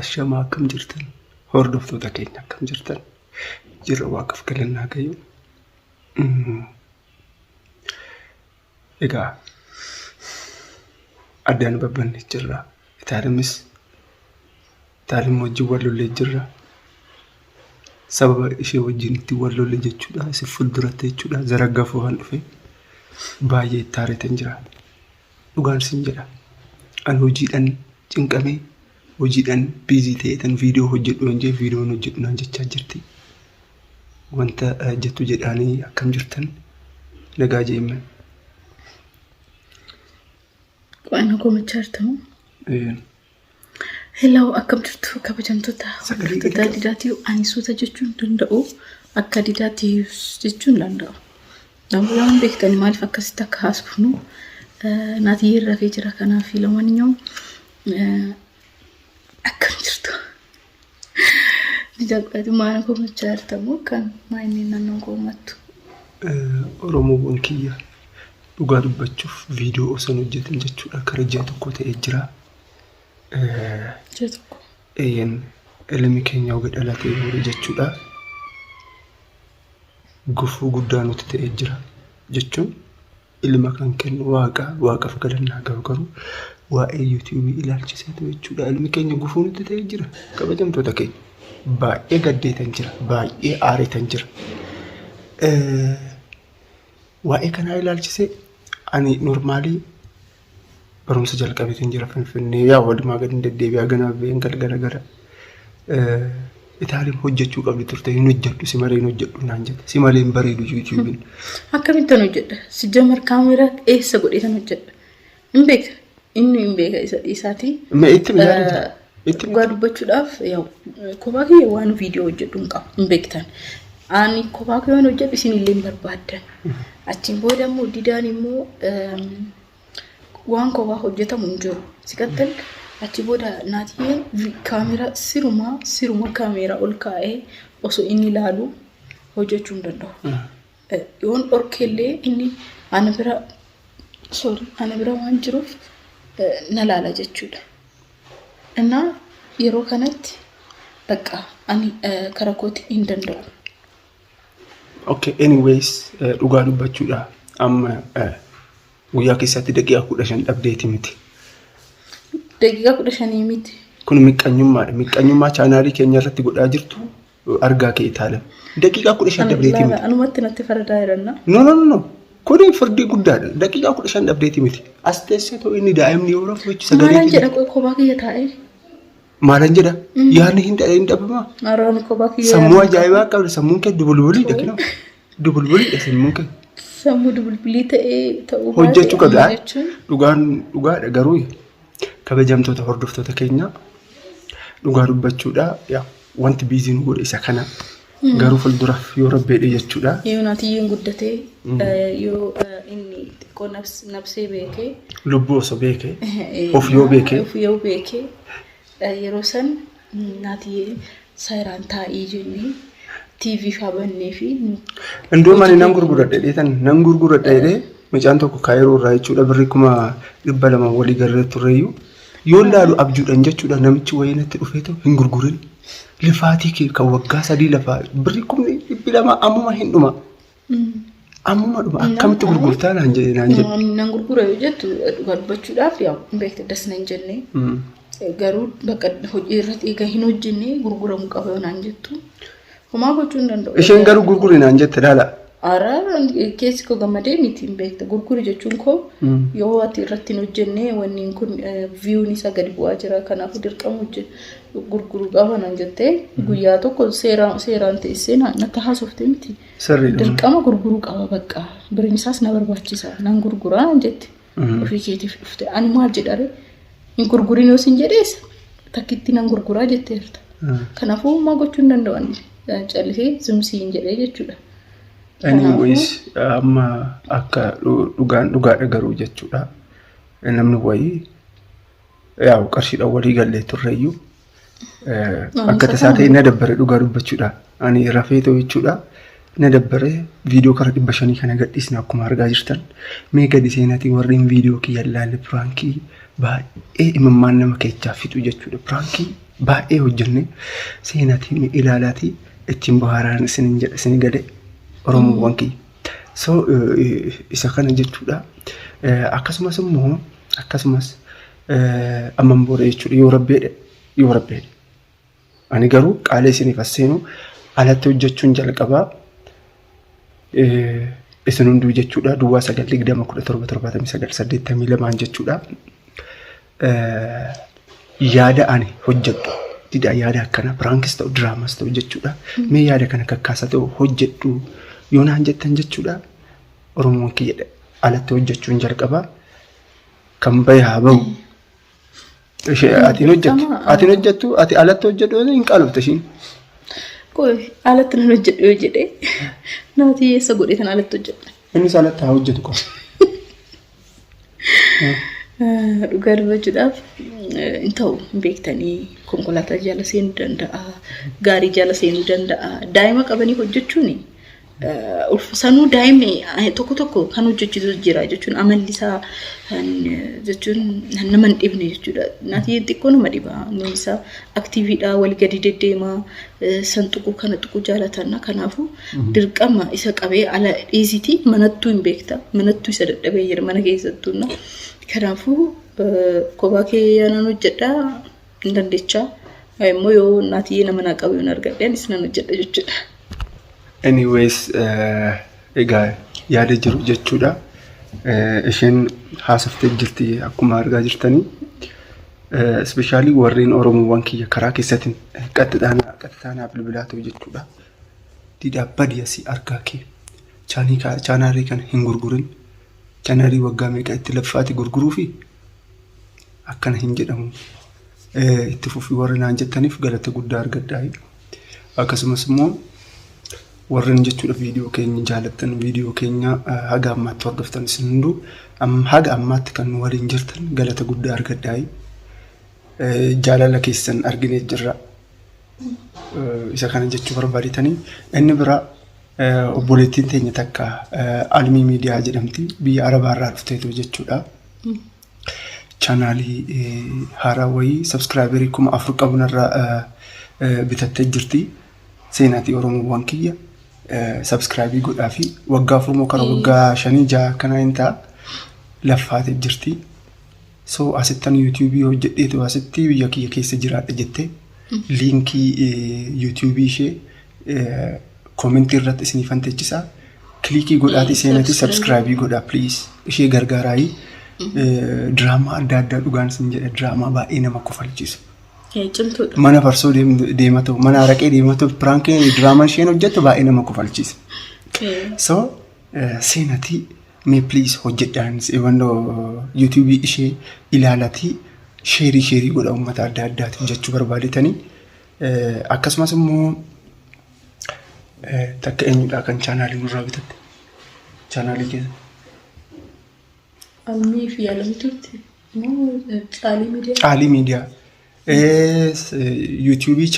Ashamaa, akkam jirtan? Hordoftoota keenya, akkam jirtan? Jirra, waaqaaf galannaa gayu. Egaa addaan babbanne jirra. Itaalimis Itaalim wajjin wal lollee jirra. Sababa ishee wajjin itti wal lolle jechuudha. Isin fuulduratti jechuudha. Zaraggafuu waan dhufe baay'ee itti aareetan jira. Dhugaan sin jedha. Ani hojiidhaan cinqamee, hojiidhaan busy ta'eetan viidiyoo hojjedhu hin jee, viidiyoon hojjedhu naan jechaa jirti. Wanta jettu jedhaanii, akkam jirtan, nagaa jeemme. Qo'annoo komachaa jirtamu. Hello, akkam jirtu kabajamtoota Sagalee hordoftoota gadi qabu. Didaatii? Ani suuta jechuun danda'u, akka Didaatii jechuun danda'u. Namoonni waan beektan maaliif akkasitti akka haasofnu naatii rafee jira, kanaaf lamaan akkam jirtu. Didaa qo'atu maana komachaa jirtamu kan maayinni naannoon komattu. Oromoowwan kiyya, dhugaa dubbachuuf viidiyoo osoo hin hojjetin jechuudha kara ji'a tokko ta'ee jira. Ji'a tokko. Eeyyan, ilmi keenya oga dhalatee booda jechuudha. Gufuu guddaa nutti ta'ee jira jechuun, ilma kan kennu waaqa, waaqaaf galannaa gahu, garuu waa'ee yuutuubii ilaalchiseetu jechuudha. Ilmi keenya gufuu nutti ta'ee jira. Kabajamtoota keenya, baay'ee gaddeetan jira, baay'ee aareetan jira. Waa'ee kanaa ilaalchisee ani normally barumsa jalqabeetiin jira Finfinnee, yaa walumaa gadi deddeebi'aa ganama ba'een galgala gara. Itaaliin hojjechuu qabdi turte, hin hojjedhu, si malee hin hojjedhu naan jette, si malee hin bareedu yuutuubiin. Akkamittan hojjedha? Si jamar kaameraa eessa godheetan hojjedha? Hin beeka. Inni hin beeka, isa dhiisaatii. Mee itti yaada jira. Itti Dhugaa dubbachuudhaaf, yaa'u kophaa kiyya waan viidiyoo hojjedhu hin qabu, hin beektan. Ani kophaa kiyya waan hojjedhu isin illee hin barbaaddan. Achiin booda immoo Didaan immoo waan kophaa hojjetamu hin jiru. Siqattal achi booda naatiyyeen kaameraa sirumaa siruma kaameraa ol kaa'ee osoo inni ilaalu hojjechuu hin danda'u. Yoon dhorkeellee inni ana bira, sorry, ana bira waan jiruuf na laala jechuudha. Innaa yeroo kanatti bakka ani karaa kooti hin danda'u. Okay, anyways, dhugaa dubbachuudha amma guyyaa keessatti daqiiqaa 15 dhabdeeti miti. Daqiiqaa 15 miti. Kun miqqanyummaadha. Miqqanyummaa chaanaalii keenya irratti godhaa jirtu argaa kee, Itaalam. Daqiiqaa 15 dhabdeeti miti. Anumatti natti faradaa jiranna. No, no, no, no. Kun firdii guddaadha. Daqiiqaa 15 dhabdeeti miti. As teessee ta'u inni daa'imni yoo rafu jechuudha sagalee Maalan jedha kophaa kiyya taa'ee? Maalan jedha? Yaadni hin dhabamaa? Haroon kophaa kiyya. Sammuu ajaa'ibaa qabda. Sammuun kee dubulbuliidha kinoo. Dubulbuliidha sammuun kee. Sammuu dubulbulii ta'ee ta'uu Hojjechuu baate qabda. amma jechuun. Dhugaan dhugaadha, garuu kabajamtoota hordoftoota keenya, dhugaa dubbachuudha. Yaa, wanti busy nu godhe isa kana. Garuu fuulduraaf yoo rabbeedhe jechuudha. Yoo naatiyyeen guddatee, yoo inni xiqqoo nabsee beekee. Lubbuu osoo beekee, of yoo beekee. Of yoo beekee, yeroo san naatiyyee seeraan taa'ii jennee TV faa bannee fi Indoo ani nan gurguradha jedhee, nan gurguradha jedhee, mucaan tokko Kaayiroo irraa jechuudha birrii 200,000 walii garee turreeyyuu yoo laalu abjuudhaan jechuudha, namichi wayii natti dhufeetu, hin gurgurin, lifaatii kee kan waggaa 3 lafaa birrii 200,000 ammuma hin dhuma. Ammuma dhuma, akkamitti gurgurtaa naan jedhe naan jedhe. Nan gurgura yoo jettu, dhugaa dubbachuudhaaf yaa hin beekte, das nan jenne. Garuu bakka hojii irratti egaa hin hojjenne, gurguramuu qaba yoo naan jettu homaa gochuu hin danda'u. Isheen garuu gurguri naan jette, laala. Ara keessi koo gammadee miti, hin beekta, gurguri jechuun koo yoo ati irratti hin hojjenne wanni kun viewn isaa gadi bu'aa jira, kanaafuu dirqama gurguruu qaba naan jettee guyyaa tokko seeraan seeraan teessee natti haasoftee miti. Sirriidha. Dirqama gurguruu qaba, bakka biriin isaas na barbaachisa, nan gurguraa naan jette. Ofii keetiif dhufte, ani maal jedhare? Hin gurgurin yoo sin jedhees takkitti nan gurguraa jetteerta. Kanaafuu homaa gochuu hin danda'u, ani callisee zimsiin jedhee jechuudha. Anyways, amma akka dhugaan dhugaadha garuu jechuudha. Namni wayii yaa'u qarshiidhaan walii gallee turreeyyuu akka tasaa ta'e na dabbare, dhugaa dubbachuudha. Ani rafee ta'u jechuudha. Na dabbare, viidiyoo kara 500 kana gadhiisne akkuma argaa jirtan. Mee gadi seenatii warreen viidiyoo kiyya ilaalle, prankii baay'ee imimmaan nama keessaa fixu jechuudha. Prankii Baay'ee hojjenne, seenaatiin ilaalaatii ittiin bohaaraan isinin jedha, isin galee Oromoowwan kiyya. So isa kana jechuudha. Akkasumas immoo akkasumas amman booda jechuudha, yoo Rabbi jedhe, yoo Rabbi jedhe. Ani garuu qaalee isiniif as seenu alatti hojjechuun jalqabaa. Isin hunduu jechuudha 09 20 17 79 82 jechuudha. Yaada ani hojjedhu dida, yaada akkana prankis ta'u, diraamas ta'u jechuudha. Mee yaada kana kakkaasa ta'u hojjedhu yoo naan jettan jechuudha. Oromoon kiyya, alatti hojjechuun jalqabaa, kan bahe haa bahu. Ishee ati hin hojjettu. Ati hin hojjettu, ati alatti hojjedhu hin qalofte ishiin. Qoy, alatti nan hojjedhu yoo jedhee, naati eessa godhee tan alatti hojjedha? Innis alatti haa hojjetu qofa. Dhugaa dubbachuudhaaf hin ta'u, hin beektanii, konkolaataa jala seenuu danda'a, gaarii jala seenuu danda'a. Daa'ima qabanii hojjechuun sanuu daa'imni tokko tokko kan hojjechiisu jira jechuun, amalli isaa jechuun nama hin dhibne jechuudha. Naatii xiqqoo nama dhiba. Inni isaa activeiidha, wal gadi deddeema, san tuquu kana tuquu jaalatanna. Kanaafuu dirqama isa qabee ala dhiisiti, manattuu hin beekta. Manattuu isa dadhabee jira mana keessattuu. Kanaafuu kophaa kee nan hojjedha hin dandeechaa. Immoo yoo naatii nama naa qabu yoon argadhe, anis nan hojjedha jechuudha. Anyways, egaa yaada jiru jechuudha. Isheen haasoftee jirti akkuma argaa jirtanii. Especially warreen Oromoowwan kiyya karaa keessatiin qaxxitaanaa bilbilaa ta'u jechuudha. Didhaa, badi asii, argaa kee. Chaanaalii kana hin gurgurin. Chaanaalii waggaa meeqa itti laffaati gurguruu fi akkana hin jedhamu. Itti fufii warri naan jettaniif galata guddaa argadhaa. Akkasumas immoo warreen jechuudha viidiyoo keenya jaalattan, viidiyoo keenya haga ammaatti hordoftan, isin hunduu haga ammaatti kan nu waliin jirtan galata guddaa argadhaa. Jaalala keessan arginee jirra. Isa kana jechuu barbaadetanii, inni biraa obboleettiin teenya takka Almii Miidiyaa jedhamti, biyya Arabaarraa dhufteetu jechuudha. Chaanaalii haaraa wayii subscriberii 4000 qabu narraa bitattee jirti. Seenaatii Oromoowwan kiyya subscribe godhaa fi waggaa 4 moo kara waggaa 5 6 akkanaa hin ta'a laffaatee jirti. So asittan YouTubeii hojjedheetu asitti biyya kiyya keessa jiraadha jettee, linkii YouTubeii ishee commentii irratti isiniifan teechisaa. Clickii godhaatii seenatii subscribe godhaa, please, ishee gargaaraayii. Diraamaa adda addaa, dhugaan isin jedha, diraamaa baay'ee nama kofalchiisu. Cimtuudha. Mana farsoo deema ta'u, mana araqee deema ta'u, prankii diraamaa isheen hojjettu baay'ee nama kofalchiisa. So seenatii mee please hojjedhaan wannoo YouTubeii ishee ilaalatii shareii shareii godha uummata adda addaatiin jechuu barbaadetanii. Akkasumas immoo takka eenyudha kan chaanaalii nurraa bitatte? Chaanaalii keessa. Almii fi Alamtuutti moo Caalii Miidiyaa? Caalii Miidiyaa. YouTubeii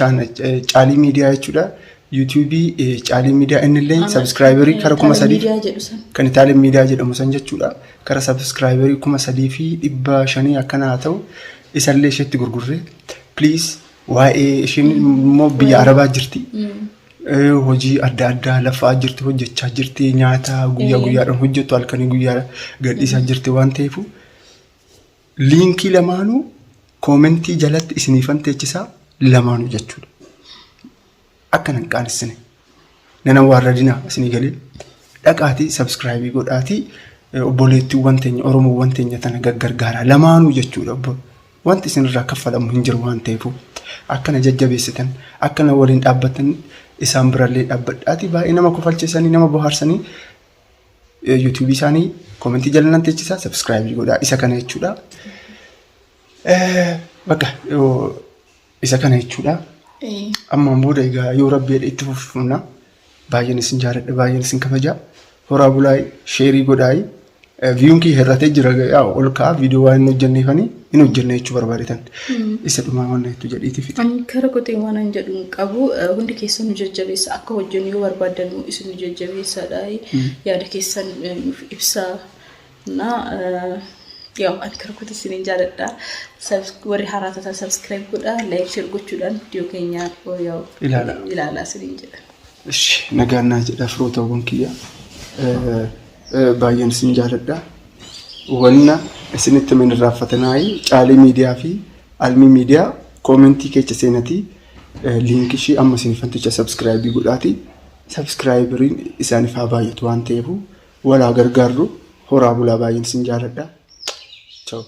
Caalii Miidiyaa jechuudha. YouTubeii Caalii Miidiyaa inni illee subscriberii kara 3000 Miidiyaa jedhu san. Kan Itaalii Miidiyaa jedhamu san jechuudha. Kara subscriberii 3500 akkana haa ta'u, isallee isheetti gurgurre. Please, waa'ee isheen immoo biyya Arabaa jirti. Hojii adda addaa lafaa jirti, hojjechaa jirti, nyaata guyyaa guyyaadhaan hojjettu halkanii guyyaa gadhiisaa jirti waan ta'eef, linkii lamaanuu commentii jalatti isiniifan teechisaa lamaanuu jechuudha. Akka nan qaanessine nana waarradinaa, isinii galee, dhaqaatii subscribe godhaatii obboleettiiwwan teenya, Oromoowwan teenya tana gaggargaaraa lamaanuu jechuudha. Obbo wanti isinirraa kaffalamu hin jiru waan ta'eef, akkana jajjabeessitan, akkana waliin dhaabbatan, isaan birallee dhaabbadhaatii baay'ee nama kofalchiisanii, nama bohaarsanii, YouTubeii isaanii commentii jala nan teechisaa, subscribe godhaa, isa kana jechuudha. Bakka isa kana jechuudha. Ammaan booda egaa yoo Rabbi jedhe itti fufna. Baay'een isin jaaladha, baay'een isin kabaja. Horaa bulaa, shareii godhaayi. Viewun kiyya hir'atee jira, yaa ol ka'a, viidiyoo waan hin hojjenneefanii hin hojjenne jechuu barbaadetan. Isa dhumaa waan jettu jedhiitii fixe. Ani kara qotee waan an jedhu hin qabu. Hundi keessan nu jajjabeessa. Akka hojjennu yoo barbaaddan isin nu jajjabeessaadha. Yaada keessan nuuf ibsaa. Na Yaa'u ani karaa kootii isiniin jaaladha. Warri haaraa taatan subscribe godhaa, like, share gochuudhaan viidiyoo keenya yaa'u Ilaalaa. ilaalaa isiniin jedha. Ishi nagaan naa jedha firootawwan kiyya. Baay'een isin jaaladha. Wanna isinitti himan irraanfatanaayi Caalee Miidiyaa fi Almii Miidiyaa koomentii keessa seenatii liinkii ishii amma isin fanticha sabskiraayibii godhaati. Sabskiraayibiriin isaaniif haa baay'atu waan ta'eef walaa gargaarru horaa bulaa baay'een isin jaaladha. Ciao.